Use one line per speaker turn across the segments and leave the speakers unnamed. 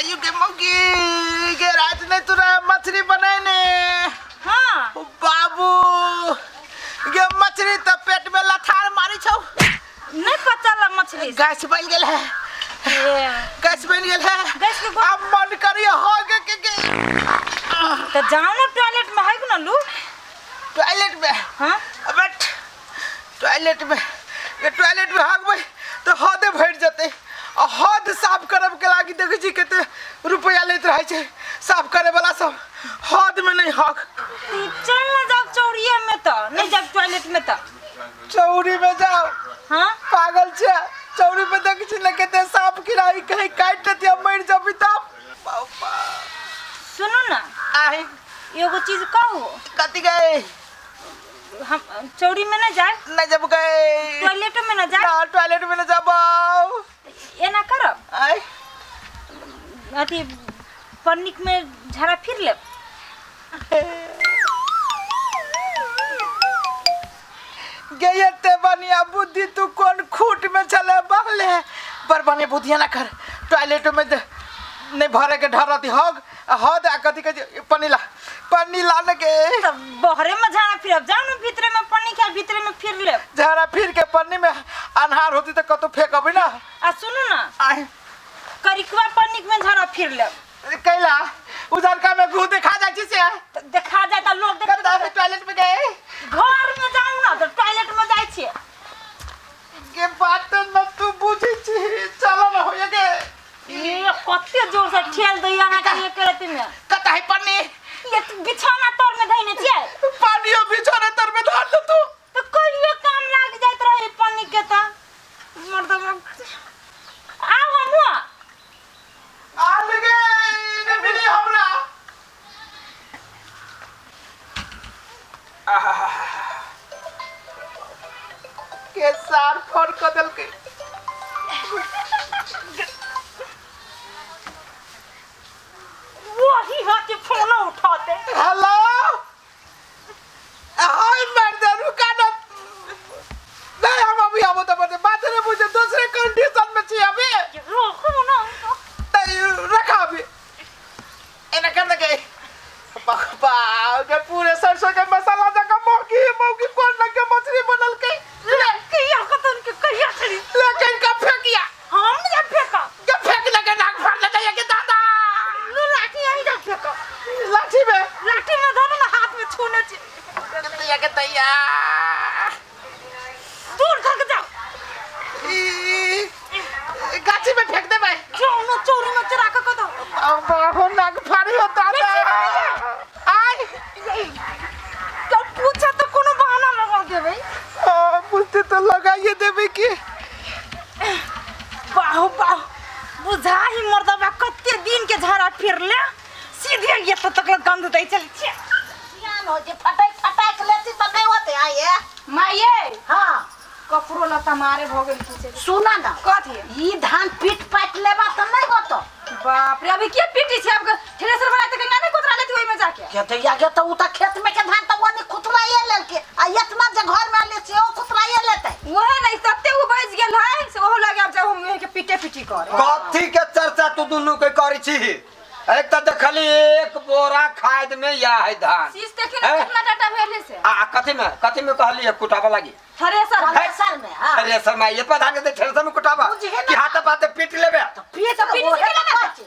कहियो के मौगी के रात में तोरा मछली बनेने।
हाँ।
ओ बाबू गे मछली त पेट में लथार मारी छौ।
नहीं पचल मछली।
गैस बन गेल है।
ए,
गैस बन गेल है।
गैस के
अब मन करिए हो गे के के।
तो जाओ ना टॉयलेट में है ना लू।
टॉयलेट में?
हाँ।
अबे टॉयलेट में ये टॉयलेट में हगबै तो हदे भरि जेतै आ हद साफ करब के लागी देखै छी कते रुपया लैत रहै छै साफ करे वाला सब। हद में नहीं हक।
चल ना जाओ चौड़िए में तो नहीं जाओ टॉयलेट में तो।
चौड़ी में जाओ?
हाँ।
पागल छे चौड़ी में देखै छी ने कते साफ किराई कहीं काटि देती हम मरि जबी तब।
सुनू ना
आही
एगो चीज कहू।
कथी गए?
हम चौड़ी में ना जाए।
नहीं जब गए।
टॉयलेट में ना जाए।
ना टॉयलेट में ना जाबो।
एना करब।
आय
अथी पन्निक में झाड़ा फिर लेब।
गे एते बढ़िया बुद्धि तू कोन खूट में चले बहले। पर बढ़िया बुद्धि ना कर। टॉयलेट में नहीं भरे के डर रहती हग हद आ कथी कथी पनीला पन्नी लाने के।
तब बहरे में झाड़ा फिरब जाओ ना भीतरे में पन्नी के भीतरे में फिर लेब।
झाड़ा फिर के पन्नी में अन्हार होती तो कतो फेंकबी ना।
आ सुनू ना
आय
करिकवा पन्नी में झाड़ा फिर लेब।
कैला उधर में घू देखा जाय छी से।
तो देखा जाय त लोग देख।
कत टॉयलेट में गए?
घर में जाऊ ना तो टॉयलेट में जाय छी।
के बात न तू बुझी छी चल न होय के।
ये कते जोर से ठेल दै अहाँ के ये करत में।
कत है पन्नी?
ये बिछौना तर में धइने छियै।
पानियो बिछौना तर में धर ले तू।
तो कहियो काम लाग जाइत रहे पन्नी के त मर्द आउ हमहु
आ लगे ने मिली हमरा। के सार फड़ क देलकै।
वही हाथ के फोन उठाते।
हेलो हाय मर्द रुका ना। नहीं हम अभी आबो तो बात नहीं बुझे दूसरे कंडीशन में छी अभी।
रोको ना।
नहीं रखा अभी एना कर दे बाबा के पूरे सरसों के मसाला जका मौकी मौकी कोन लगे मछली बनल के।
कहिया खतन के कहिया छड़ी
लेकिन का फेंकिया?
हम नहीं फेंका।
के फेंक लगे नाक फाड़ ले जाइए के दादा।
लो लाठी यही जा फेंका।
लाठी में?
लाठी में धरो ना हाथ में छूने छी।
के तैया के तैया
दूर धक जाओ।
गाछी में फेंक दे भाई।
जाओ ना चोरी में चुरा के दो।
बाबा नाक फाड़ी होता दादा। आय
तो पूछा तो कोनो बहाना लगा देबै।
हां पूछते तो लगाइए देबै की।
बाहु बाहु बुझा ही मर्दबा कते दिन के झाड़ा फिर ले सीधे ये तो तक गंध दै चल छी।
सियान हो जे फटक फटक लेती त नहीं होते आये
माये।
हां
कपड़ो लता मारे भ गेल की।
सुना ना
कथी?
ई धान पीट पाट लेबा त नहीं होतो।
बाप रे अभी के पीटी छी अब थ्रेसर वाला त गंगा नहीं कुतरा लेती ओइ में जाके।
के त या के त उ त खेत में के धान त ओनी कुतराइए लेलके आ इतना जे घर में ले छै ओ कुतराइए लेतै।
ओहे नहीं तते उ बच गेल है से ओहो लगे अब जाओ हम के पीटे पीटी कर।
कथी के चर्चा तू दुनू के करै छी? एक त देखली एक बोरा खाद में या है धान।
शीश देखी ना कितना डाटा भेले से।
आ कथी में कहली है कुटाबा लागी?
थ्रेसर
थ्रेसर में। हां
थ्रेसर में ये पर धान के थ्रेसर में कुटाबा कि हाथ पाते पीट लेबे?
तो पीट पीट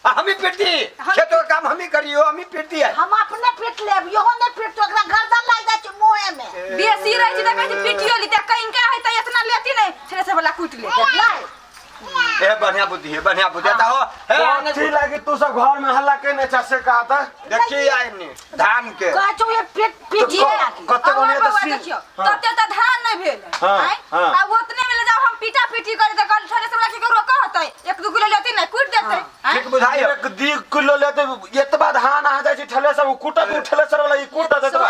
हम ही पीट दी। खेतो के काम हम ही करियो हम ही पीट दिया।
हम अपने पीट लेब इहो नहीं पीट ओकरा गर्दन लाग जाय छै मुंहे में।
बेसी रहे छै त कहै छै पीटियो ली त कहीं का है त इतना लेती नहीं थ्रेसर वाला कूट ले।
ए बढ़िया बुद्धि है बढ़िया बुद्धि है हो।
कथी लागी तू सब घर में हल्ला केने छ से कहा त?
देखी आइनी धान के
कहै छौ ये पीट पीट
कते बने त
देखियो तते त धान नहीं भेल
आय
आ ओतने में ले जाओ हम पीटा पीटी करे त कल थ्रेसर वाला के रोका होतै 1-2 किलो लेती नहीं कूट देतै।
ठीक बुझाई
1-2 किलो लेते एतबा धान आ जाय छै थ्रेसर उ कुटत उ थ्रेसर वाला ई कुटत एतबा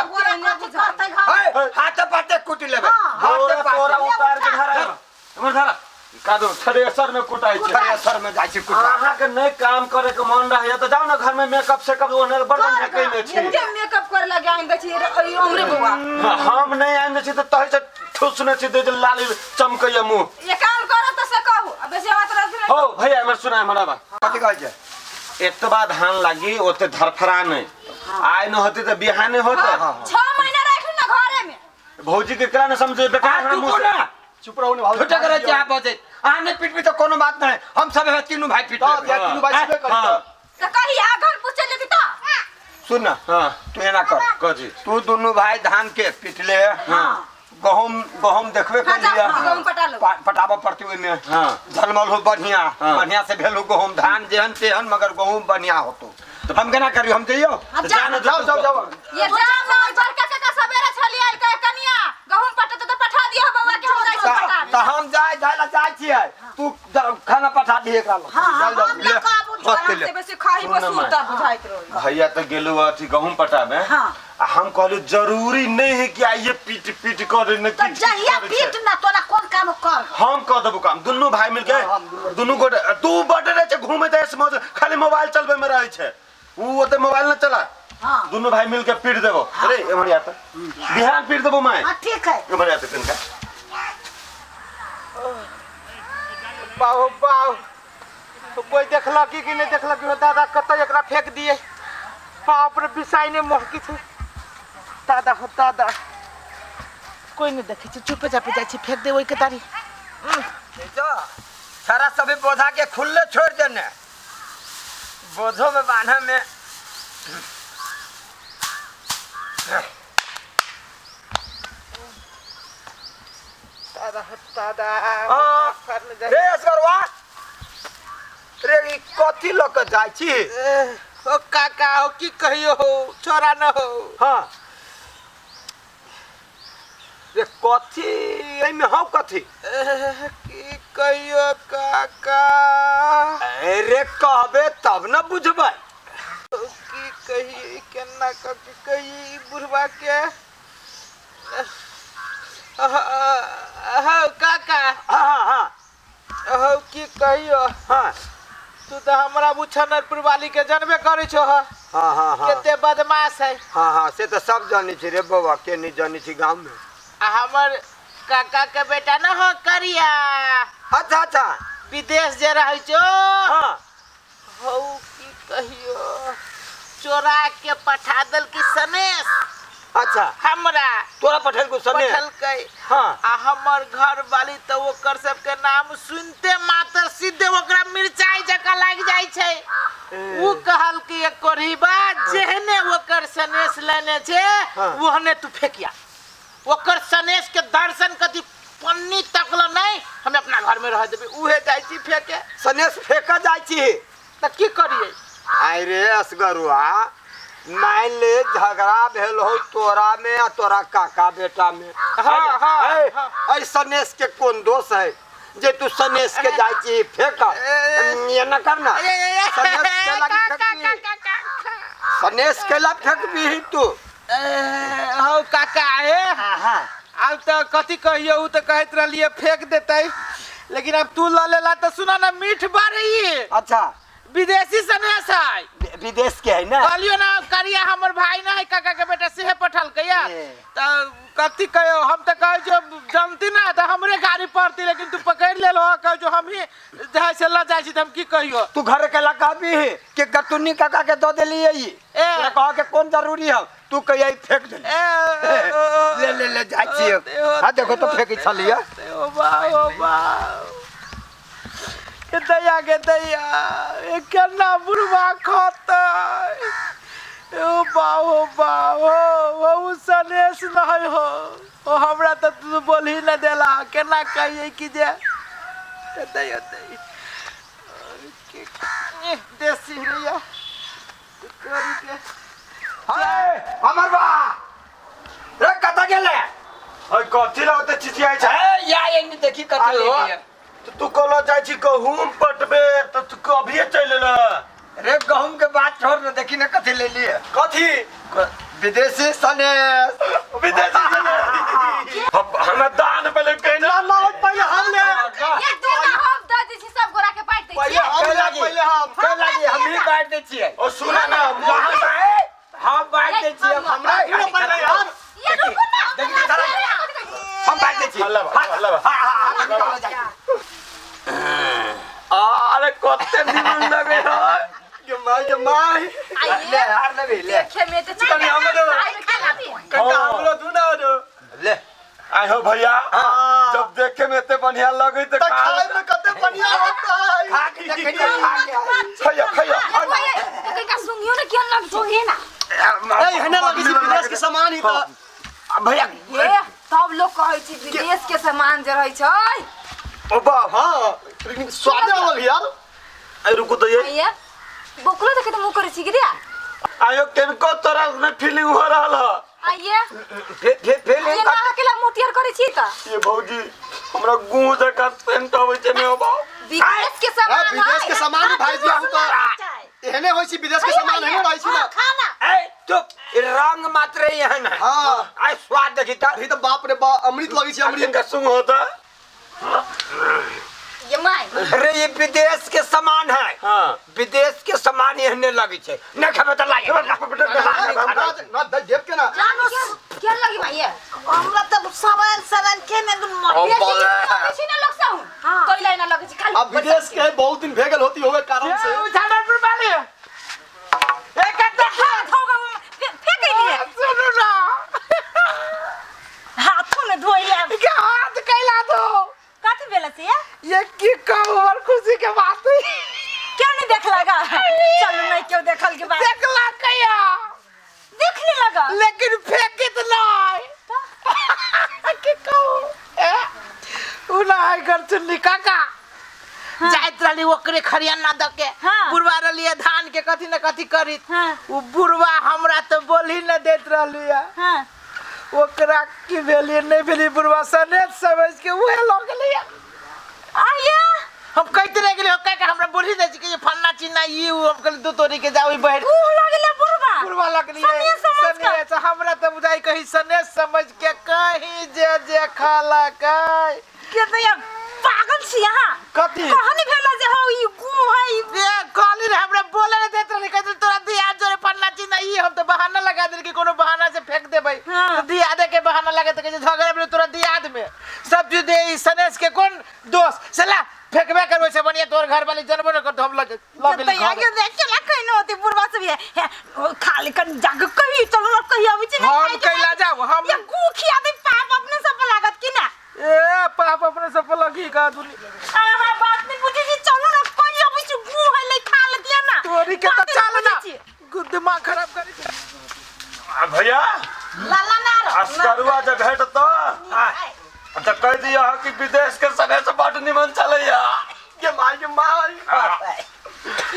हाथ पाते कुट लेबे।
हाथ पाते उतार के धरा हमर धरा कादो थ्रेसर में कुटाई छै।
थ्रेसर में जाय छै कुटा।
अहाँ के नहीं काम करे के मन रहै त जाओ ना घर में मेकअप सेकअप ओने बड़ बढ़िया कइले छी।
के मेकअप करे लगे आइन दै छी हमरे बौआ।
हम नहीं आइन दै छी त तहि से ठुसने छी दे लाली चमकैया मुंह।
ये काम करो त से कहू अब बेसी बात रह।
हो भैया हमर सुना हमरा बा
कथी कहै छै?
एतबा धान लागी ओते धरफरा नहीं आय न होते तो बिहाने होते।
6 महीना राख ना घरे में।
भौजी के करा न समझे बेकार
तू
हम
को ना
चुप रहो ने भाऊ
छोटे करे चाह बजे आ नहीं पीटबी तो कोनो बात नहीं, हम सब है तीनों भाई पीट
तो
लेबै।
या तीनों भाई सुबह करी
हाँ।
तो कही आ घर पूछ लेती तो
सुन ना,
हाँ
तू एना कर
कजी
तू दोनों भाई धान के पीट ले।
हाँ
गहूम गहूम देखबे
हाँ,
कर
जा,
लिया।
गहूम पटा लो।
पटाबऽ पड़तै ओहिमे।
हाँ।
जनमल हो बढ़िया।
हाँ।
बढ़िया से भेल हो गहूम धान जेहन तेहन मगर गहूम बढ़िया होतो। तो हम केना करियो, हम जइयो
अब जा
जाना
जाओ जाओ जाओ।
ये जा ना बड़का काका सवेरे छली आइल कहे कनिया गहूम पटत तो पठा दियो बउआ के हम जाइ छी पटा।
त हम जाय जाय ला जाइ छियै, तू खाना पठा दिहे एकरा लग।
हां
जाओ, जाओ,
हम
ले,
ना काबू
बस ले।
से बेसी खाही
सुन ना
बस
माय।
उतर बुझाइत रही।
भैया तो गेलू अथी गहूम पटाबे।
हाँ।
आ हम कहलू जरूरी नहीं है कि आइए पीट पीट कर न
तो
किच
जहिया
करै छै।
पीट ना तोरा कोन काम कर
हम कह देबो काम दुनू भाई मिलके दुनू गोटे तू बड रहे छै घूमे त मौज खाली मोबाइल चलबे में रहे छै ऊ ओते मोबाइल न चला।
हाँ।
दुनू भाई मिलके पीट देबो। अरे एमहर आ त बिहान पीट देबो my.
हां ठीक है।
एमहर आ त तनका
बाहो बाहो कोई देखलक कि नहीं देखलक हो दादा कतऽ एकरा फेंक दिए। बाप रे बिसाई ने महकी छै दादा हो दादा कोई नहीं देखे छै चुपे चापे जाइ छी फेंक दे ओइ के तारी।
सारा सभी पौधा के खुले छोड़ देने बोझो में बांधे में।
दादा हो दादा
हाँ। रे असगरवा रे ई कथी लऽ के जाइ छी?
ओ काका हो की कहियो हो छोरा न हो।
हाँ रे कथी एहिमे हौ कथी?
की कहियो काका।
अरे कहबे तब न बुझबै।
की कही केना की कही बुढ़वा के। हो काका।
हाँ हाँ
हो की कहियो।
हाँ
तू तो हमरा बुछनरपुर वाली के जानबे करै छो।
हाँ हाँ हाँ
कते बदमाश है।
हाँ हाँ से तो सब जानै छी रे बौआ, के नहीं जानै छी गाँव में।
आ हमर काका के बेटा न हो करिया।
अच्छा अच्छा
विदेश जे रहै छो।
हाँ
हौ की कहियो चोरा के पठा दल की सनेश।
अच्छा
हमरा
तोरा पठेलको सनेश?
पठेलकै।
हाँ।
आ हमर घर वाली तो ओकर सबके नाम सुनते मात्र सीधे ओकरा मिरचाई जकाँ लागि जाइ छै। उ कहल कि कोढ़ीबा जेहने ओकर सनेश लेने छै।
हाँ।
ओहने तू फेकिया। ओकर सनेश के दर्शन कथी पन्नी तकल नहीं हम अपना घर में रह देबै। उहे जाइ छी फेके।
सनेश फेक जाइ छी
तऽ की करियै?
अरे असगरुआ मान ले झगड़ा भेल हो तोरा में आ तोरा काका बेटा में।
हाँ, हाँ, हाँ।
ऐ सनेश के कोन दोष है जे तू सनेश के जाइ छी फेक? ये न कर ना। सनेश के लागी फेकबी, सनेश के ला फेकबी तू।
हौ काका हे
हाँ
आब तऽ कथी कहियो उ तऽ कहैत रहलियै फेंक देतै लेकिन अब तू लऽ लेला तऽ सुना ना मीठ बारी।
अच्छा
विदेशी सनेश है।
विदेश के है ना?
कहलियो ना करिया हमर भाई ना है काका के बेटा सेहे पठलकै या। तऽ कथी कहियो हम तऽ कहै छियो जानती ना तऽ हमरे गाड़ी पड़ती लेकिन तू पकड़ि लेलहो कहै जो हमही जाइ से लऽ जाइ छी तऽ हम की कहियो?
तू घर के ला कहबी कि गतुन्नी काका के दऽ देलियै ई। तोरा कह के कोन जरूरी है? तू कहिया फेंक देली। ले ले ले जाइ छियै। हाँ देखो तो फेंकै छलियै।
ओ बा ओ बा के दैया के दैया ए केना बुढ़वा खतै। ओ बा ओ बा ओ सनेश नहीं हो ओ हमरा तऽ तू बोलही न देला केना कहियै कि जे दैया दैया देसी रैया करी के।
हाय अमर बा रे कतऽ गेले?
अरे कथी ला ओते चिचियाइ छै?
ए या एनी देखी कथी
आयो।
लेलियै।
तो तू कहलो जाइ छी गहूम पटबे तऽ तू कभिए चलि एलह।
रे गहूम के बात छोड़ न, देखी न कथी लेलियै।
कथी?
विदेशी सनेश।
विदेशी सनेश। हमरा दान पहिले कहना
ना ना पहिले हम ले।
ये तू ना हम दऽ दै छी सब गोरा के बाँटि दै
पहिले
छी।
हम ले पहिले हम।
कह लागी हम ही बांट दै छियै।
ओ सुना ना
हम बांट दै छियै।
हमरा क्यों पहिले यार?
ये रुकू ना।
देखी हम बांट दै छियै।
हल्ला बा, हल्ला बा।
हाँ हाँ हाँ निकालो जाइ। अरे कते निमन लगे है।
माय
ले हार लेबी ले
देखे में त
कनी हमरो कका हमरो दू ना दो
ले
आय हो भैया
हाँ।
जब देखे में इतने बढ़िया लगे तो
त खाए में कते बढ़िया होता है
खा के देखै छी, खा के
खैया खैया
कका सुंगियो ने केहन लग छै ना
ए हने लगी छी विदेश के सामान ही त
भैया
ये तब लोग कहै छै विदेश के सामान जे रहै छै
ओ बाप
हां लेकिन स्वादे अलग है यार
अरे रुको तो ये
ये बोकलो देखे त मुंह करै छी कि रे
आयो केनको तोरा में फीलिंग हो रहल ह
आइए
फे फे फे
ये ना अकेला मुंह तियार करै छी त
ये भौजी हमरा गुह जका सेंट आबै छै ने बाप
विदेश के
ए,
सामान
विदेश के सामान ही भाईजी हम त एहने होई छी विदेश के सामान एहने रहै छी ना
खाना
ए चुप ई रंग मात्र एहन है
हां
आ स्वाद देखी त
अभी त बाप रे बाप अमृत लगी छी अमृत
इनका सुंग होता
ये my
अरे ये विदेश के सामान है
हां
विदेश के सामान एहने लगे छै नहीं खेबै त लागे
ना ना देव के ना
जानो केहन लगी भाई ये
हमरा त सवाल सवाल के ने दुन मर
लगै छै ना लोग सब कैला ना लगै छै खाली
अब विदेश के बहुत दिन भेगल होती होवे कारण से
झाड़ापुर वाली ए कत्ता
हाथ होगा फेंक लिए
सुनू ना
हाथों में धोई ले
के हाथ कैला दो
कथी भेल से ये
ये की कहू बड़ खुशी के बात है
क्यों नहीं देख लगा चलो नहीं क्यों देखल के बाद
देखला कया
देखने लगा
लेकिन फेंकित नहीं की कहू ए उ ना कर चुन्नी काका जाइत रहली ओकरे खरियाना द के
हाँ।
बुढ़वा रहली धान के कथी न कथी करी
हाँ।
उ बुढ़वा हमरा तो बोली न देत रहली
हाँ
ओकरा की भेली नहीं भेली बुढ़वा सने समझ के उहे लग गेलै
आया
हम कहते रह गेलियै काका हमरा बोली दे छी कि ये फन्ना चिन्ना ई उ हम कहली दू तोरी के जाओ ई बहर
ऊ लगले बुढ़वा
बुढ़वा लगलियै
सने समझ के।
सने से हमरा तऽ बुझाइ कहीं सने समझ के कहीं जे जे खाला कहीं
के तो यार पागल छी यहाँ
कथी
कहनी भेल जे हो ई गु है ई
ए कहली रे हमरा बोले नहीं देत रहली कहते तोरा दिया जोरे फन्ना चिन्ना ई हम तो बहाना लगा देल कि कोनो बहाना से फेंक देबै
हाँ।
तो दिया दे के बहाना लगा त कहै झगड़ा भेलै तोरा दियाद में सब चीज दे ई सनेस के कोन दोष साला फेंकबे करबै से बढ़िया तोर घर वाली जनबो न करतो हम लग लग
तो
गेली
यार
घरे।
देखे ला कहीं होती बुढ़वा सब ये हे, ओ, खाली कन जाग कही चलो ना कही अबै छी
हम कैला जाऊ हम
ये गु खिया दे पाप अपने सब पर लागत की ना
ए पाप अपने सब पर लगी का दुनी
आहा बात नहीं बुझी छी चलो ना कही अबै छी गु है ले खा लेतिया ना
तोरी के
बात
तो
नहीं
चल ना
बुझै छी।
दिमाग खराब करी छै।
आ भैया
लाला ना रो
अस्करुआ जब भेटतो तो कह दिया कि विदेश के सने से बड निमन चलैया
के माय के माय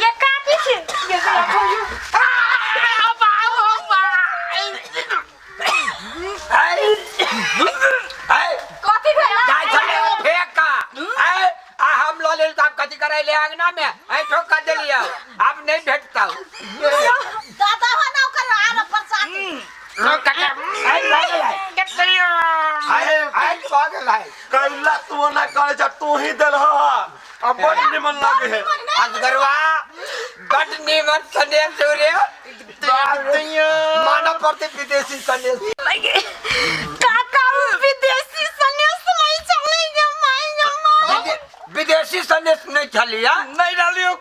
ये काटी छी ये तो कहियो
कथी भेल
जाय छलै फेका ए आ हम लऽ लेल तऽ आब कथी करै ले अंगना में ऐ ठोका देलियै आब नहीं भेटतौ
दादा हो ना ओकर आर प्रसाद
ऐ भऽ गेलै ऐ ऐ भऽ गेलै
कैला तू ना करे जा तू ही देल ह अब बड निमन लगे है
असगरवा बड निमन सनेश हो रे मानव प्रति विदेशी सनेश
काका उ विदेशी सनेस नहीं चलेंगे my my
विदेशी सनेश नहीं छलिया
नहीं डालियो